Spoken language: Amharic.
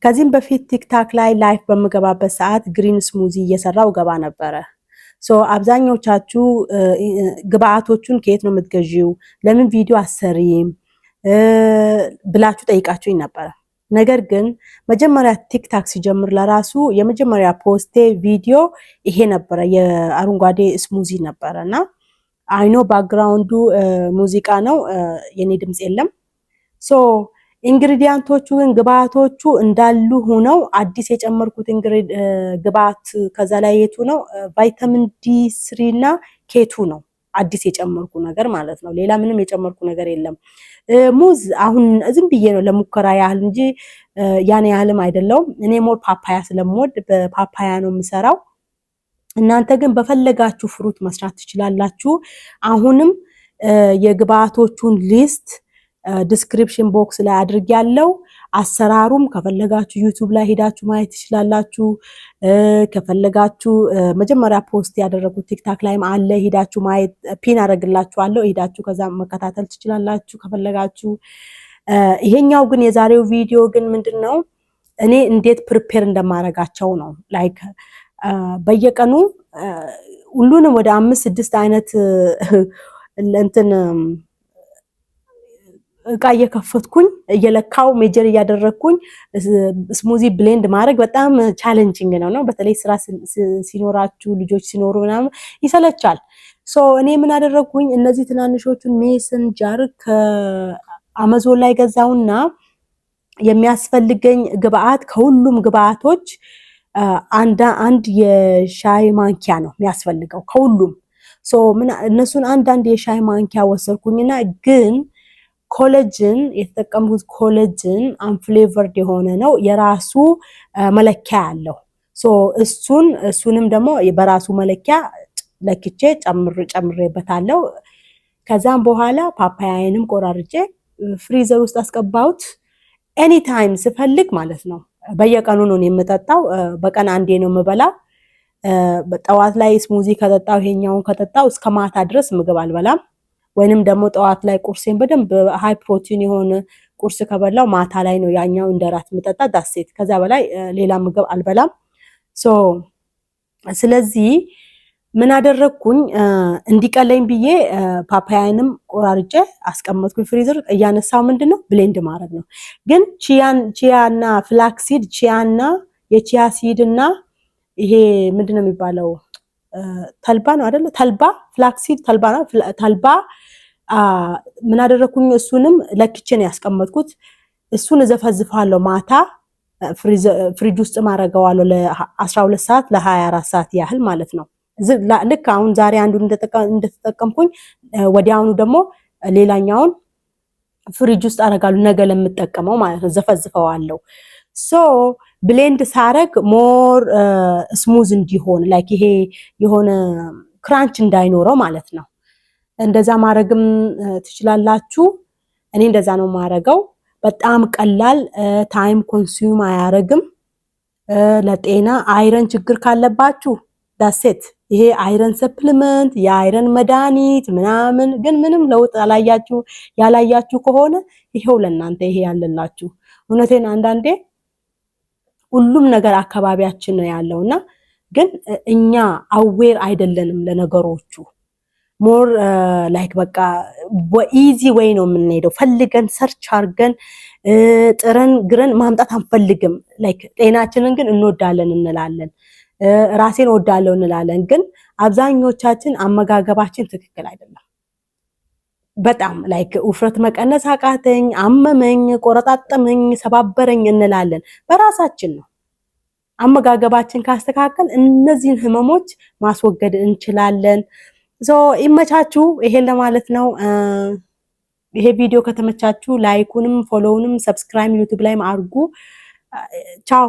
ከዚህም በፊት TikTok ላይ live በምገባበት ሰዓት green smoothie እየሰራው ገባ ነበረ። So አብዛኞቻችሁ ግብአቶቹን ከየት ነው የምትገዢው? ለምን ቪዲዮ አሰሪም ብላችሁ ጠይቃችሁኝ ነበረ። ነገር ግን መጀመሪያ TikTok ሲጀምር ለራሱ የመጀመሪያ post ኤ ቪዲዮ ይሄ ነበረ፣ የአረንጓዴ smoothie ነበረ። እና I know background ኡ ሙዚቃ ነው፣ የኔ ድምፅ የለም። So ingredient ኦቹ ግን ግብአቶቹ እንዳሉ ሆነው አዲስ የጨመርኩት ግብአት ከዛ ላይ የቱ ነው? Vitamin D3 እና K2 ነው አዲስ የጨመርኩ ነገር ማለት ነው። ሌላ ምንም የጨመርኩ ነገር የለም። ሙዝ አሁን ዝም ብዬ ነው ለሙከራ ያህል እንጂ ያን ያህልም አይደለውም። እኔ more ፓፓያ ስለምወድ በፓፓያ ነው የምሰራው። እናንተ ግን በፈለጋችሁ fruit መስራት ትችላላችሁ። አሁንም የግብአቶቹን list description box ላይ አድርጌያለሁ። አሰራሩም ከፈለጋችሁ YouTube ላይ ሄዳችሁ ማየት ትችላላችሁ። ከፈለጋችሁ መጀመሪያ post ያደረጉት TikTok ላይም አለ፣ ሄዳችሁ ማየት፣ pin አደርግላችኋለሁ። ሄዳችሁ ከዛ መከታተል ትችላላችሁ ከፈለጋችሁ። ይሄኛው ግን የዛሬው ቪዲዮ ግን ምንድን ነው፣ እኔ እንዴት prepare እንደማደርጋቸው ነው። Like በየቀኑ ሁሉንም ወደ አምስት ስድስት አይነት እንትን እቃ እየከፈትኩኝ እየለካው measure እያደረግኩኝ smoothie blend ማድረግ በጣም challenging ነው። በተለይ ስራ ሲኖራችሁ፣ ልጆች ሲኖሩ ምናምን ይሰለቻል። So እኔ ምን አደረግኩኝ? እነዚህ ትናንሾቹን mason jar ከአማዞን ላይ ገዛውና የሚያስፈልገኝ ግብአት ከሁሉም ግብአቶች አንድ አንድ የሻይ ማንኪያ ነው የሚያስፈልገው ከሁሉም። So ምን እነሱን አንዳንድ የሻይ ማንኪያ ወሰድኩኝና ግን collagen የተጠቀምኩት collagen unflavored የሆነ ነው። የራሱ መለኪያ አለው። So እሱንም ደግሞ በራሱ መለኪያ ለክቼ ጨምሬበታለሁ። ከዛም በኋላ ፓፓያዬንም ቆራርጬ freezer ውስጥ አስገባሁት። Anytime ስፈልግ ማለት ነው። በየቀኑ ነው የምጠጣው። በቀን አንዴ ነው የምበላው። ጠዋት ላይ smoothie ከጠጣው፣ ይሄኛውን ከጠጣው እስከ ማታ ድረስ ምግብ አልበላም። ወይንም ደግሞ ጠዋት ላይ ቁርሴን በደንብ high protein የሆነ ቁርስ ከበላው ማታ ላይ ነው ያኛው እንደ ራት የምጠጣ፣ that's it። ከዛ በላይ ሌላ ምግብ አልበላም። So ስለዚህ ምን አደረግኩኝ? እንዲቀለኝ ብዬ ፓፓያንም ቆራርጬ አስቀመጥኩኝ freezer። እያነሳው ምንድን ነው blend ማድረግ ነው። ግን chia ና flaxseed፣ chia ና የ chia seed እና ይሄ ምንድን ነው የሚባለው፣ ተልባ ነው አይደለ? ተልባ፣ flaxseed ተልባ ነው። ተልባ ምን አደረግኩኝ? እሱንም ለክቼ ነው ያስቀመጥኩት። እሱን እዘፈዝፋለሁ፣ ማታ ፍሪጅ ውስጥ ማድረገዋለሁ ለ12 ሰዓት፣ ለ24 ሰዓት ያህል ማለት ነው። ልክ አሁን ዛሬ አንዱን እንደተጠቀምኩኝ ወዲያውኑ ደግሞ ሌላኛውን ፍሪጅ ውስጥ አደርጋለሁ፣ ነገ ለምጠቀመው ማለት ነው። ዘፈዝፈዋለሁ። So blend ሳረግ more smooth እንዲሆን፣ like ይሄ የሆነ crunch እንዳይኖረው ማለት ነው። እንደዛ ማድረግም ትችላላችሁ። እኔ እንደዛ ነው ማረገው። በጣም ቀላል፣ time consume አያረግም። ለጤና iron ችግር ካለባችሁ that's it። ይሄ iron supplement፣ የ iron መድኃኒት ምናምን ግን ምንም ለውጥ ያላያችሁ ከሆነ ይሄው ለእናንተ ይሄ ያለላችሁ። እውነቴን አንዳንዴ ሁሉም ነገር አካባቢያችን ነው ያለው እና ግን እኛ aware አይደለንም ለነገሮቹ። More like በቃ በ easy way ነው የምንሄደው። ፈልገን search አድርገን ጥረን ግረን ማምጣት አንፈልግም። Like ጤናችንን ግን እንወዳለን እንላለን፣ ራሴን እወዳለሁ እንላለን። ግን አብዛኞቻችን አመጋገባችን ትክክል አይደለም። በጣም like ውፍረት መቀነስ አቃተኝ፣ አመመኝ፣ ቆረጣጠመኝ፣ ሰባበረኝ እንላለን። በራሳችን ነው። አመጋገባችን ካስተካከል እነዚህን ህመሞች ማስወገድ እንችላለን። So ይመቻችሁ። ይሄን ለማለት ነው። ይሄ ቪዲዮ ከተመቻችሁ like ኡንም follow ውንም subscribe YouTube ላይም አድርጉ። ቻው።